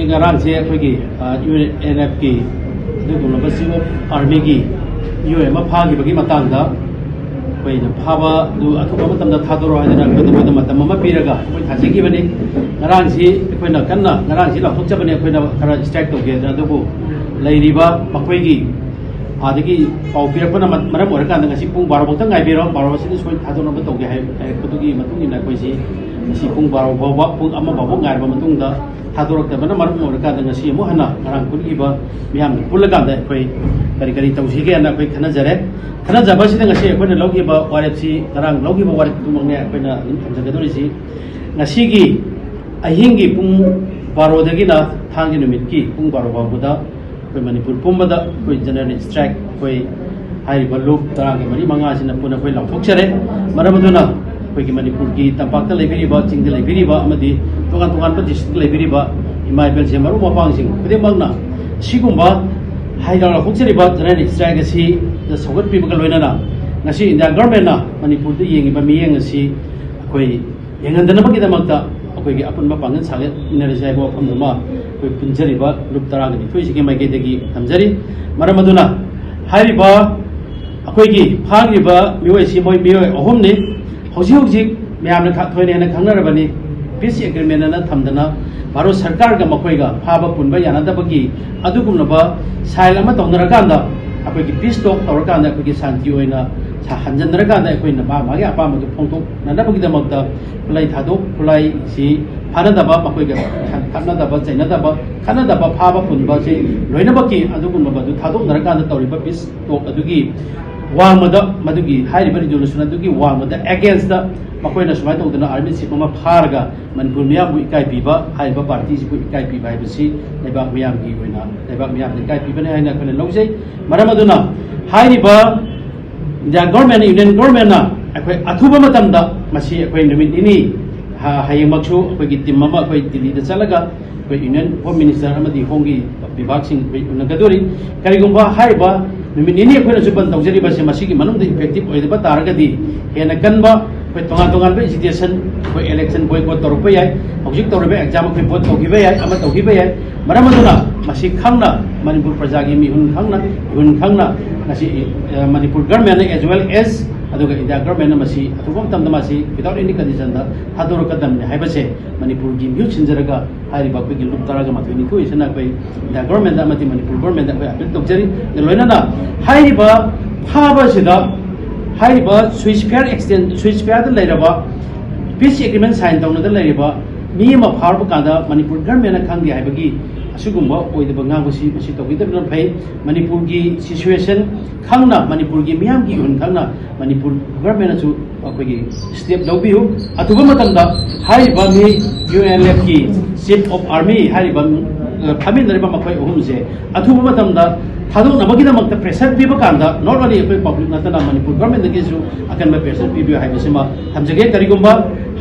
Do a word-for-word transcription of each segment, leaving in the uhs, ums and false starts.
ꯉꯔꯥꯡꯁꯦ ꯑꯩꯈꯣꯏꯒꯤ U N ꯑꯦꯐꯀꯤ ꯑꯗꯨꯒꯨꯝꯂꯕ ꯆꯤꯐ ꯑꯣꯐ ꯑꯥꯔꯃꯤꯒꯤ ꯃꯤꯑꯣꯏ ꯑꯃ ꯐꯥꯈꯤꯕꯒꯤ ꯃꯇꯥꯡꯗ ꯑꯩꯈꯣꯏꯅ ꯐꯥꯕꯗꯨ ꯑꯊꯨꯕ ꯃꯇꯝꯗ ꯊꯥꯗꯣꯔꯛꯑꯣ ꯍꯥꯏꯗꯅ ꯑꯩꯈꯣꯏꯗ ꯃꯇꯝ ꯑꯃ ꯄꯤꯔꯒ ꯑꯩꯈꯣꯏ ꯊꯥꯖꯈꯤꯕꯅꯤ꯫ ꯉꯔꯥꯡꯁꯤ ꯑꯩꯈꯣꯏꯅ ꯀꯟꯅ ꯉꯔꯥꯡꯁꯤ ꯂꯥꯎꯊꯣꯛꯆꯕꯅꯤ, ꯑꯩꯈꯣꯏꯅ ꯈꯔ ꯏꯁꯇ꯭ꯔꯥꯏꯛ ꯇꯧꯒꯦꯗꯅ꯫ ꯑꯗꯨꯕꯨ ꯂꯩꯔꯤꯕ ꯃꯈꯣꯏꯒꯤ ꯑꯗꯒꯤ ꯄꯥꯎ ꯄꯤꯔꯛꯄꯅ ꯃꯔꯝ ꯑꯣꯏꯔꯀꯥꯟꯗ ꯉꯁꯤ ꯄꯨꯡ ꯕꯥꯔꯣ ꯐꯥꯎꯇ ꯉꯥꯏꯕꯤꯔꯣ, ꯕꯥꯔꯣ ꯑꯁꯤꯗ ꯁꯣꯏ ꯊꯥꯗꯣꯛꯅꯕ ꯇꯧꯒꯦ ꯍꯥꯏꯔꯛꯄꯗꯨꯒꯤ ꯃꯇꯨꯡ ꯏꯟꯅ ꯑꯩꯈꯣꯏꯁꯤ ꯉꯁꯤ ꯄꯨꯡ ꯕꯥꯔꯣ ꯐꯥꯎꯕ, ꯄꯨꯡ ꯑꯃ ꯐꯥꯎꯕ ꯉꯥꯏꯔꯕ ꯃꯇꯨꯡꯗ ꯊꯥꯗꯣꯔꯛꯇꯕꯅ ꯃꯔꯝ ꯑꯣꯏꯔꯀꯥꯟꯗ ꯉꯁꯤ ꯑꯃꯨꯛ ꯍꯟꯅ ꯉꯔꯥꯡ ꯄꯨꯟꯈꯤꯕ ꯃꯤꯌꯥꯝꯒ ꯄꯨꯜꯂꯀꯥꯟꯗ ꯑꯩꯈꯣꯏ ꯀꯔꯤ ꯀꯔꯤ ꯇꯧꯁꯤꯒꯦꯅ ꯑꯩꯈꯣꯏ ꯈꯟꯅꯖꯔꯦ꯫ ꯈꯟꯅꯖꯕ ꯑꯁꯤꯗ ꯉꯁꯤ ꯑꯩꯈꯣꯏꯅ ꯂꯧꯈꯤꯕ ꯋꯥꯔꯦꯞꯁꯤ, ꯉꯔꯥꯡ ꯂꯧꯈꯤꯕ ꯋꯥꯔꯦꯞꯇꯨꯃꯛꯅꯦ ꯑꯩꯈꯣꯏꯅ ꯑꯗꯨꯝ ꯊꯝꯖꯒꯗꯧꯔꯤꯁꯤ꯫ ꯉꯁꯤꯒꯤ ꯑꯍꯤꯡꯒꯤ ꯄꯨꯡ ꯕꯥꯔꯣꯗꯒꯤꯅ ꯊꯥꯡꯖ ꯅꯨꯃꯤꯠꯀꯤ ꯄꯨꯡ ꯕꯥꯔꯣ ꯐꯥꯎꯕꯗ ꯑꯩꯈꯣꯏ ꯃꯅꯤꯄꯨꯔ ꯄꯨꯝꯕꯗ ꯑꯩꯈꯣꯏ ꯖꯦꯅꯔꯦꯜ ꯏꯁꯇ꯭ꯔꯥꯏꯛ ꯑꯩꯈꯣꯏ ꯍꯥꯏꯔꯤꯕ ꯂꯨꯞ ꯇꯔꯥꯒ ꯃꯔꯤ ꯃꯉꯥꯁꯤꯅ ꯄꯨꯟꯅ ꯑꯩꯈꯣꯏ ꯂꯥꯎꯊꯣꯛꯆꯔꯦ꯫ ꯃꯔꯝ ꯑꯗꯨꯅ ꯑꯩꯈꯣꯏꯒꯤ ꯃꯅꯤꯄꯨꯔꯒꯤ ꯇꯝꯄꯥꯛꯇ ꯂꯩꯕꯤꯔꯤꯕ, ꯆꯤꯡꯗ ꯂꯩꯕꯤꯔꯤꯕ ꯑꯃꯗꯤ ꯇꯣꯉꯥꯟ ꯇꯣꯉꯥꯟꯕ ꯗꯤꯁꯇ꯭ꯔꯤꯛꯇ ꯂꯩꯕꯤꯔꯤꯕ ꯏꯃꯥ ꯏꯕꯦꯜꯁꯤꯡ, ꯃꯔꯨꯞ ꯃꯄꯥꯡꯁꯤꯡ ꯈꯨꯗꯤꯡꯃꯛꯅ ꯁꯤꯒꯨꯝꯕ ꯍꯥꯏꯗꯅ ꯂꯥꯎꯊꯣꯛꯆꯔꯤꯕ ꯖꯦꯅꯔꯦꯜ ꯏꯁꯇ꯭ꯔꯥꯏꯛ ꯑꯁꯤꯗ ꯁꯧꯒꯠꯄꯤꯕꯒ ꯂꯣꯏꯅꯅ ꯉꯁꯤ ꯏꯟꯗꯤꯌꯥ ꯒꯚꯔꯟꯃꯦꯟꯅ ꯃꯅꯤꯄꯨꯔꯗ ꯌꯦꯡꯉꯤꯕ ꯃꯤꯠꯌꯦꯡ ꯑꯁꯤ ꯑꯩꯈꯣꯏ ꯌꯦꯡꯍꯟꯗꯅꯕꯒꯤꯗꯃꯛꯇ ꯑꯩꯈꯣꯏꯒꯤ ꯑꯄꯨꯟꯕ ꯄꯥꯡꯒꯜ ꯁꯥꯒꯠꯃꯤꯟꯅꯔꯁꯤ ꯍꯥꯏꯕ ꯋꯥꯐꯝꯗꯨꯃ ꯑꯩꯈꯣꯏ ꯄꯨꯟꯖꯔꯤꯕ ꯂꯨꯞ ꯇꯔꯥꯒ ꯅꯤꯊꯣꯏꯁꯤꯒꯤ ꯃꯥꯏꯀꯩꯗꯒꯤ ꯊꯝꯖꯔꯤ꯫ ꯃꯔꯝ ꯑꯗꯨꯅ ꯍꯥꯏꯔꯤꯕ ꯑꯩꯈꯣꯏꯒꯤ ꯐꯥꯈ꯭ꯔꯤꯕ ꯃꯤꯑꯣꯏꯁꯤ ꯃꯣꯏ ꯃꯤꯑꯣꯏ ꯑꯍꯨꯝꯅꯤ꯫ ꯍꯧꯖꯤꯛ ꯍꯧꯖꯤꯛ ꯃꯌꯥꯝꯅ ꯈ-, ꯊꯣꯏꯅ ꯍꯦꯟꯅ ꯈꯪꯅꯔꯕꯅꯤ, ꯄꯤꯁ ꯑꯦꯒ꯭ꯔꯤꯃꯦꯟ ꯑꯅ ꯊꯝꯗꯅ ꯚꯥꯔꯠ ꯁꯔꯀꯥꯔꯒ ꯃꯈꯣꯏꯒ ꯐꯥꯕ ꯄꯨꯟꯕ ꯌꯥꯅꯗꯕꯒꯤ ꯑꯗꯨꯒꯨꯝꯂꯕ ꯁꯥꯏꯟ ꯑꯃ ꯇꯧꯅꯔꯀꯥꯟꯗ ꯑꯩꯈꯣꯏꯒꯤ ꯄꯤꯁ ꯇꯣꯛ ꯇꯧꯔꯀꯥꯟꯗ ꯑꯩꯈꯣꯏꯒꯤ ꯁꯥꯟꯇꯤ ꯑꯣꯏꯅ ꯁꯥ-, ꯍꯟꯖꯤꯟꯅꯔꯀꯥꯟꯗ ꯑꯩꯈꯣꯏꯅ ꯃꯥ ꯃꯥꯒꯤ ꯑꯄꯥꯝꯕꯗꯨ ꯐꯣꯡꯗꯣꯛꯅꯅꯕꯒꯤꯗꯃꯛꯇ ꯈꯨꯠꯂꯥꯏ ꯊꯥꯗꯣꯛ, ꯈꯨꯠꯂꯥꯏꯁꯤ ꯐꯥꯅꯗꯕ, ꯃꯈꯣꯏꯒ ꯈꯠꯅꯗꯕ, ꯆꯩꯅꯗꯕ, ꯈꯠꯅꯗꯕ, ꯐꯥꯕ ꯄꯨꯟꯕꯁꯤ ꯂꯣꯏꯅꯃꯛꯀꯤ ꯑꯗꯨꯒꯨꯝꯂꯕꯗꯨ ꯊꯥꯗꯣꯛꯅꯔꯀꯥꯟꯗ ꯇꯧꯔꯤꯕ ꯄꯤꯁ ꯇꯣꯛ ꯑꯗꯨꯒꯤ ꯋꯥꯡꯃꯗ, ꯃꯗꯨꯒꯤ ꯍꯥꯏꯔꯤꯕ ꯔꯤꯖꯣꯂꯨꯁꯟ ꯑꯗꯨꯒꯤ ꯋꯥꯡꯃꯗ ꯑꯦꯒꯦꯟꯁꯇ ꯃꯈꯣꯏꯅ ꯁꯨꯃꯥꯏꯅ ꯇꯧꯗꯅ ꯑꯥꯔꯃꯤ ꯆꯤꯐ ꯑꯃ ꯐꯥꯔꯒ ꯃꯅꯤꯄꯨꯔ ꯃꯤꯌꯥꯝꯕꯨ ꯏꯀꯥꯏ ꯄꯤꯕ, ꯍꯥꯏꯔꯤꯕ ꯄꯥꯔꯇꯤꯁꯤꯕꯨ ꯏꯀꯥꯏ ꯄꯤꯕ ꯍꯥꯏꯕꯁꯤ ꯂꯩꯕꯥꯛ ꯃꯤꯌꯥꯝꯒꯤ ꯑꯣꯏꯅ, ꯂꯩꯕꯥꯛ ꯃꯤꯌꯥꯝꯅ ꯏꯀꯥꯏ ꯄꯤꯕꯅꯤ ꯍꯥꯏꯅ ꯑꯩꯈꯣꯏꯅ ꯂꯧꯖꯩ꯫ ꯃꯔꯝ ꯑꯗꯨꯅ ꯍꯥꯏꯔꯤꯕ ꯏꯟꯗꯤꯌꯥ ꯒꯣꯔꯃꯦꯟꯅ, ꯌꯨꯅꯤꯌꯟ ꯒꯣꯔꯃꯦꯟꯅ ꯑꯩꯈꯣꯏ ꯑꯊꯨꯕ ꯃꯇꯝꯗ ꯃꯁꯤ ꯑꯩꯈꯣꯏ ꯅꯨꯃꯤꯠ ꯅꯤꯅꯤ, ꯍ-, ꯍꯌꯦꯡꯃꯛꯁꯨ ꯑꯩꯈꯣꯏꯒꯤ ꯇꯤꯝ ꯑꯃ ꯑꯩꯈꯣꯏ ꯗꯤꯜꯂꯤꯗ ꯆꯠꯂꯒ ꯑꯩꯈꯣꯏ ꯌꯨꯅꯤꯌꯟ ꯍꯣꯝ ꯃꯤꯅꯤꯁꯇꯔ ꯑꯃꯗꯤ ꯍꯣꯝꯒꯤ ꯕꯤꯚꯥꯒꯁꯤꯡ ꯑꯩꯈꯣꯏ ꯎꯅꯒꯗꯣꯔꯤ꯫ ꯀꯔꯤꯒꯨꯝꯕ ꯍꯥꯏꯔꯤꯕ ꯅꯨꯃꯤꯠ ꯅꯤꯅꯤ ꯑꯩꯈꯣꯏꯅꯁꯨ ꯕꯟ ꯇꯧꯖꯔꯤꯕꯁꯦ ꯃꯁꯤꯒꯤ ꯃꯅꯨꯡꯗ ꯏꯐꯦꯛꯇꯤꯞ ꯑꯣꯏꯗꯕ ꯇꯥꯔꯒꯗꯤ ꯍꯦꯟꯅ ꯀꯟꯕ ꯑꯩꯈꯣꯏ ꯇꯣꯉꯥꯟ ꯇꯣꯉꯥꯟꯕ ꯑꯦꯖꯤꯇꯦꯁꯟ, ꯑꯩꯈꯣꯏ ꯏꯂꯦꯛꯁꯟ ꯕꯣꯏꯀꯣꯠ ꯇꯧꯔꯛꯄ ꯌꯥꯏ, ꯍꯧꯖꯤꯛ ꯇꯧꯔꯤꯕ ꯑꯦꯛꯖꯥꯝ ꯑꯩꯈꯣꯏ ꯚꯣꯠ ꯇꯧꯈꯤꯕ ꯌꯥꯏ, ꯑꯃ ꯇꯧꯈꯤꯕ ꯌꯥꯏ꯫ ꯃꯔꯝ ꯑꯗꯨꯅ ꯃꯁꯤ ꯈꯪꯅ, ꯃꯅꯤꯄꯨꯔ ꯄ꯭ꯔꯖꯥꯒꯤ ꯃꯤꯍꯨꯟ ꯈꯪꯅ, ꯃꯤꯍꯨꯟ ꯈꯪꯅ ꯉꯁꯤ, ꯑ, ꯃꯅꯤꯄꯨꯔ ꯒꯔꯃꯦꯟꯅ as well as ꯑꯗꯨꯒ ꯏꯟꯗꯤꯌꯥ ꯒꯔꯃꯦꯟꯅ ꯃꯁꯤ ꯑꯊꯨꯕ ꯃꯇꯝꯗ ꯃꯁꯤ without any condition ꯗ ꯊꯥꯗꯣꯔꯛꯀꯗꯕꯅꯤ ꯍꯥꯏꯕꯁꯦ ꯃꯅꯤꯄꯨꯔꯒꯤ ꯃꯤꯍꯨꯠ ꯁꯤꯟꯖꯔꯒ ꯍꯥꯏꯔꯤꯕ ꯑꯩꯈꯣꯏꯒꯤ ꯂꯨꯞ ꯇꯔꯥꯒ ꯃꯥꯊꯣꯏ ꯅꯤꯊꯣꯏꯁꯤꯅ ꯑꯩꯈꯣꯏ ꯏꯟꯗꯤꯌꯥ ꯒꯣꯔꯃꯦꯟꯗ ꯑꯃꯗꯤ ꯃꯅꯤꯄꯨꯔ ꯒꯣꯔꯃꯦꯟꯗ ꯑꯩꯈꯣꯏ ꯑꯄꯤꯜ ꯇꯧꯖꯔꯤ꯫ ꯑꯗꯨꯒ ꯂꯣꯏꯅꯅ ꯍꯥꯏꯔꯤꯕ ꯐꯥꯕ ꯑꯁꯤꯗ ꯍꯥꯏꯔꯤꯕ ꯁ꯭ꯋꯤꯁ ꯐꯤꯌꯥꯔ ꯑꯦꯛꯁꯇꯦꯟ, ꯁ꯭ꯋꯤꯁ ꯐꯤꯌꯥꯔꯗ ꯂꯩꯔꯕ, ꯄꯤꯁ ꯑꯦꯒ꯭ꯔꯤꯃꯦꯟ ꯁꯥꯏꯟ ꯇꯧꯅꯗ ꯂꯩꯔꯤꯕ ꯃꯤ ꯑꯃ ꯐꯥꯔꯕ ꯀꯥꯟꯗ ꯃꯅꯤꯄꯨꯔ ꯒꯔꯃꯦꯟꯅ ꯈꯪꯗꯦ ꯍꯥꯏꯕꯒꯤ ꯑꯁꯤꯒꯨꯝꯕ ꯑꯣꯏꯗꯕ ꯉꯥꯡꯕꯁꯤ ꯃꯁꯤ ꯇꯧꯕꯤꯗꯕꯅ ꯐꯩ꯫ ꯃꯅꯤꯄꯨꯔꯒꯤ ꯁꯤꯆꯨꯋꯦꯁꯟ ꯈꯪꯅ, ꯃꯅꯤꯄꯨꯔꯒꯤ ꯃꯤꯌꯥꯝꯒꯤ ꯏꯍꯨꯟ ꯈꯪꯅ ꯃꯅꯤꯄꯨꯔ ꯒꯔꯃꯦꯟꯅꯁꯨ ꯑꯩꯈꯣꯏꯒꯤ ꯁ꯭ꯇꯦꯞ ꯂꯧꯕꯤꯌꯨ꯫ ꯑꯊꯨꯕ ꯃꯇꯝꯗ ꯍꯥꯏꯔꯤꯕ ꯃꯤ ꯌꯨ ꯑꯦꯟ ꯑꯦꯜ ꯑꯦꯐꯀꯤ ꯆꯤꯐ ꯑꯣꯐ ꯑꯥꯔꯃꯤ ꯍꯥꯏꯔꯤꯕ, ꯑ, ꯐꯝꯃꯤꯟꯅꯔꯤꯕ ꯃꯈꯣꯏ ꯑꯍꯨꯝꯁꯦ ꯑꯊꯨꯕ ꯃꯇꯝꯗ ꯊꯥꯗꯣꯛꯅꯕꯒꯤꯗꯃꯛꯇ ꯄ꯭ꯔꯦꯁꯔ ꯄꯤꯕ ꯀꯥꯟꯗ not only ꯑꯩꯈꯣꯏ ꯄꯕ꯭ꯂꯤꯛ ꯅꯠꯇꯅ ꯃꯅꯤꯄꯨꯔ ꯒꯔꯃꯦꯟꯗꯒꯤꯁꯨ ꯑꯀꯟꯕ ꯄ꯭ꯔꯦꯁꯔ ꯄꯤꯕꯤꯌꯨ ꯍꯥꯏꯕꯁꯤꯃ ꯊꯝꯖꯒꯦ꯫ ꯀꯔꯤꯒꯨꯝꯕ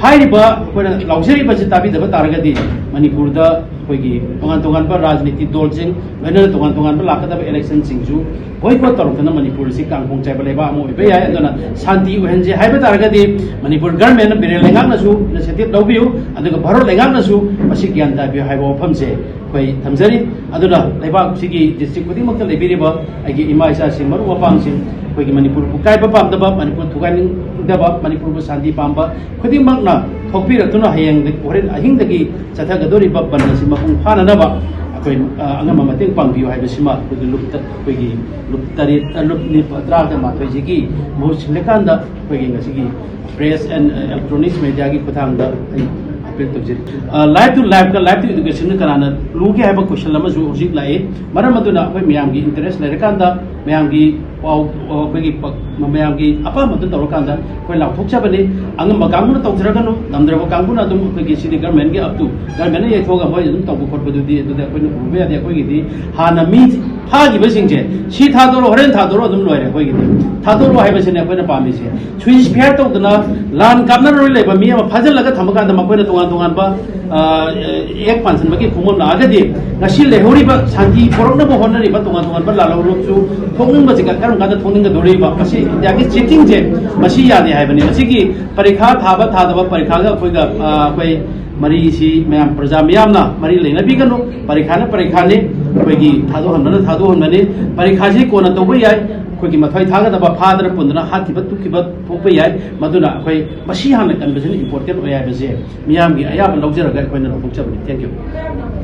ꯍꯥꯏꯔꯤꯕ ꯑꯩꯈꯣꯏꯅ ꯂꯥꯎꯖꯔꯤꯕꯁꯤ ꯇꯥꯕꯤꯗꯕ ꯇꯥꯔꯒꯗꯤ ꯃꯅꯤꯄꯨꯔꯗ ꯑꯩꯈꯣꯏꯒꯤ ꯇꯣꯉꯥꯟ ꯇꯣꯉꯥꯟꯕ ꯔꯥꯖꯅꯤꯇꯤ ꯗꯣꯜꯁꯤꯡ, ꯂꯣꯏꯅꯅ ꯇꯣꯉꯥꯟ ꯇꯣꯉꯥꯟꯕ ꯂꯥꯛꯀꯗꯕ ꯏꯂꯦꯛꯁꯟꯁꯤꯡꯁꯨ ꯕꯣꯏꯀꯣꯠ ꯇꯧꯔꯛꯇꯅ ꯃꯅꯤꯄꯨꯔ ꯑꯁꯤ ꯀꯥꯡꯈꯣꯡ ꯆꯥꯏꯕ ꯂꯩꯕꯥꯛ ꯑꯃ ꯑꯣꯏꯕ ꯌꯥꯏ꯫ ꯑꯗꯨꯅ ꯁꯥꯟꯇꯤ ꯑꯣꯏꯍꯟꯁꯦ ꯍꯥꯏꯕ ꯇꯥꯔꯒꯗꯤ ꯃꯅꯤꯄꯨꯔ ꯒꯔꯃꯦꯟꯅ, ꯕꯤꯔꯦꯟ ꯂꯩꯉꯥꯛꯅꯁꯨ ꯏꯅꯤꯁꯤꯌꯦꯇꯤꯚ ꯂꯧꯕꯤꯌꯨ, ꯑꯗꯨꯒ ꯚꯥꯔꯠ ꯂꯩꯉꯥꯛꯅꯁꯨ ꯃꯁꯤ ꯒ꯭ꯌꯥꯟ ꯇꯥꯕꯤꯌꯨ ꯍꯥꯏꯕ ꯋꯥꯐꯝꯁꯦ ꯑꯩꯈꯣꯏ ꯊꯝꯖꯔꯤ꯫ ꯑꯗꯨꯅ ꯂꯩꯕꯥꯛꯁꯤꯒꯤ ꯗꯤꯁꯇ꯭ꯔꯤꯛ ꯈꯨꯗꯤꯡꯃꯛꯇ ꯂꯩꯕꯤꯔꯤꯕ ꯑꯩꯒꯤ ꯏꯃꯥ ꯏꯆꯥꯁꯤꯡ, ꯃꯔꯨꯞ ꯃꯄꯥꯡꯁꯤꯡ, ꯑꯩꯈꯣꯏꯒꯤ ꯃꯅꯤꯄꯨꯔꯕꯨ ꯀꯥꯏꯕ ꯄꯥꯝꯗꯕ, ꯃꯅꯤꯄꯨꯔ ꯊꯨꯒꯥꯏꯅꯤꯡꯗꯕ, ꯃꯅꯤꯄꯨꯔꯕꯨ ꯁꯥꯟꯇꯤ ꯄꯥꯝꯕ ꯈꯨꯗꯤꯡꯃꯛꯅ ꯊꯣꯛꯄꯤꯔꯛꯇꯨꯅ ꯍꯌꯦꯡ ꯍꯣꯔꯦꯟ ꯑꯍꯤꯡꯗꯒꯤ ꯆꯠꯊꯒꯗꯧꯔꯤꯕ ꯕꯟ ꯑꯁꯤ ꯃꯄꯨꯡ ꯐꯥꯅꯅꯕ ꯑꯩꯈꯣꯏ, ꯑ, ꯑꯉꯝꯕ ꯃꯇꯦꯡ ꯄꯥꯡꯕꯤꯌꯨ ꯍꯥꯏꯕꯁꯤꯃ ꯑꯩꯈꯣꯏꯒꯤ ꯂꯨꯞ ꯇ-, ꯑꯩꯈꯣꯏꯒꯤ ꯂꯨꯞ ꯇꯔꯦꯠ, ꯑ, ꯂꯨꯞ ꯅꯤꯄꯥ-, ꯇꯔꯥꯒ ꯃꯥꯊꯣꯏꯁꯤꯒꯤ ꯃꯍꯨꯠ ꯁꯤꯜꯂꯀꯥꯟꯗ ꯑꯩꯈꯣꯏꯒꯤ ꯉꯁꯤꯒꯤ ꯄ꯭ꯔꯦꯁ ꯑꯦꯟ ꯏꯂꯦꯛꯇ꯭ꯔꯣꯅꯤꯛꯁ ꯃꯦꯗꯤꯌꯥꯒꯤ ꯈꯨꯠꯊꯥꯡꯗ ꯑꯩ ꯑꯄꯤꯜ ꯇꯧꯖꯔꯤ꯫ ꯑ, ꯂꯥꯏꯐ ꯇꯨ ꯂꯥꯏꯐꯀ ꯂꯥꯏꯐ ꯇꯨ ꯏꯗꯨꯀꯦꯁꯟꯒ ꯀꯅꯥꯅ ꯂꯨꯒꯦ ꯍꯥꯏꯕ ꯀꯣꯏꯁꯟ ꯑꯃꯁꯨ ꯍꯧꯖꯤꯛ ꯂꯥꯛꯏ꯫ ꯃꯔꯝ ꯑꯗꯨꯅ ꯑꯩꯈꯣꯏ ꯃꯌꯥꯝꯒꯤ ꯏꯟꯇꯔꯦꯁ ꯂꯩꯔꯀꯥꯟꯗ ꯃꯌꯥꯝꯒꯤ ꯄꯥꯎ, ꯑꯩꯈꯣꯏꯒꯤ ꯄ-, ꯃꯌꯥꯝꯒꯤ ꯑꯄꯥꯝꯕꯗꯨ ꯇꯧꯔꯀꯥꯟꯗ ꯑꯩꯈꯣꯏ ꯂꯥꯎꯊꯣꯛꯆꯕꯅꯤ꯫ ꯑꯉꯝꯕ ꯀꯥꯡꯕꯨꯅ ꯇꯧꯖꯔꯒꯅꯨ, ꯉꯝꯗ꯭ꯔꯕ ꯀꯥꯡꯕꯨꯅ ꯑꯗꯨꯝ ꯑꯩꯈꯣꯏꯒꯤ ꯁꯤꯗꯤ ꯒꯔꯃꯦꯟꯒꯤ ꯑꯞ ꯇꯨ ꯒꯔꯃꯦꯟꯅ ꯌꯩꯊꯣꯛꯑꯒ ꯃꯣꯏ ꯑꯗꯨꯝ ꯇꯧꯕ ꯈꯣꯠꯄꯗꯨꯗꯤ ꯑꯗꯨꯗꯤ ꯑꯩꯈꯣꯏꯅ ꯎꯕ ꯌꯥꯗꯦ꯫ ꯑꯩꯈꯣꯏꯒꯤꯗꯤ ꯍꯥꯟꯅ ꯃꯤ ꯐꯥꯈꯤꯕꯁꯤꯡꯁꯦ ꯁꯤ ꯊꯥꯗꯣꯔꯣ, ꯍꯣꯔꯦꯟ ꯊꯥꯗꯣꯔꯣ ꯑꯗꯨꯝ ꯂꯣꯏꯔꯦ꯫ ꯑꯩꯈꯣꯏꯒꯤꯗꯤ ꯊꯥꯗꯣꯔꯣ ꯍꯥꯏꯕꯁꯤꯅꯦ ꯑꯩꯈꯣꯏꯅ ꯄꯥꯝꯃꯤꯁꯦ꯫ ꯁ꯭ꯋꯤꯁ ꯐꯤꯌꯥꯔ ꯇꯧꯗꯅ ꯂꯥꯟ ꯀꯥꯞꯅꯔꯣꯏ ꯂꯩꯕ ꯃꯤ ꯑꯃ ꯐꯥꯖꯤꯜꯂꯒ ꯊꯝꯃꯀꯥꯟꯗ ꯃꯈꯣꯏꯅ ꯇꯣꯉꯥꯟ ꯇꯣꯉꯥꯟꯕ, ꯑ, ꯑꯦꯛ ꯄꯥꯟꯁꯤꯟꯕꯒꯤ ꯈꯣꯡꯕꯝ ꯂꯥꯛꯑꯒꯗꯤ ꯉꯁꯤ ꯂꯩꯍꯧꯔꯤꯕ ꯁꯥꯟꯇꯤ ꯄꯣꯔꯛꯅꯕ ꯍꯣꯠꯅꯔꯤꯕ ꯇꯣꯉꯥꯟ ꯇꯣꯉꯥꯟꯕ ꯂꯥꯜꯍꯧꯂꯨꯞꯁꯨ ꯊꯣꯛꯅꯤꯡꯕꯁꯤꯒ ꯀꯔꯝ ꯀꯥꯟꯗ ꯊꯣꯛꯅꯤꯡꯒꯗꯧꯔꯤꯕ? ꯃꯁꯤ ꯏꯟꯗꯤꯌꯥꯒꯤ ꯆꯤꯇꯤꯡꯁꯦ ꯃꯁꯤ ꯌꯥꯗꯦ ꯍꯥꯏꯕꯅꯤ꯫ ꯃꯁꯤꯒꯤ ꯄꯔꯤꯈꯥ ꯊꯥꯕ ꯊꯥꯗꯕ, ꯄꯔꯤꯈꯥꯒ ꯑꯩꯈꯣꯏꯒ, ꯑ, ꯑꯩꯈꯣꯏ ꯃꯔꯤꯁꯤ ꯃꯌꯥꯝ, ꯄ꯭ꯔꯖꯥ ꯃꯤꯌꯥꯝꯅ ꯃꯔꯤ ꯂꯩꯅꯕꯤꯒꯅꯨ꯫ ꯄꯔꯤꯈꯥꯅ ꯄꯔꯤꯈꯥꯅꯤ, ꯑꯩꯈꯣꯏꯒꯤ ꯊꯥꯗꯣꯛꯍꯟꯕꯅ ꯊꯥꯗꯣꯛꯍꯟꯕꯅꯤ꯫ ꯄꯔꯤꯈꯥꯁꯤ ꯀꯣꯟꯅ ꯇꯧꯕ ꯌꯥꯏ, ꯑꯩꯈꯣꯏꯒꯤ ꯃꯊ꯭ꯋꯥꯏ ꯊꯥꯒꯗꯕ ꯐꯥꯗꯅ ꯄꯨꯟꯗꯅ ꯍꯥꯠꯈꯤꯕ ꯇꯨꯞꯈꯤꯕ ꯊꯣꯛꯄ ꯌꯥꯏ꯫ ꯃꯗꯨꯅ ꯑꯩꯈꯣꯏ ꯃꯁꯤ ꯍꯥꯟꯅ ꯀꯟꯕꯁꯤꯅ ꯏꯝꯄꯣꯔꯇꯦꯟ ꯑꯣꯏ ꯍꯥꯏꯕꯁꯦ ꯃꯤꯌꯥꯝꯒꯤ ꯑꯌꯥꯕ ꯂꯧꯖꯔꯒ ꯑꯩꯈꯣꯏꯅ ꯂꯧꯊꯣꯛꯆꯕꯅꯤ꯫ Thank you꯫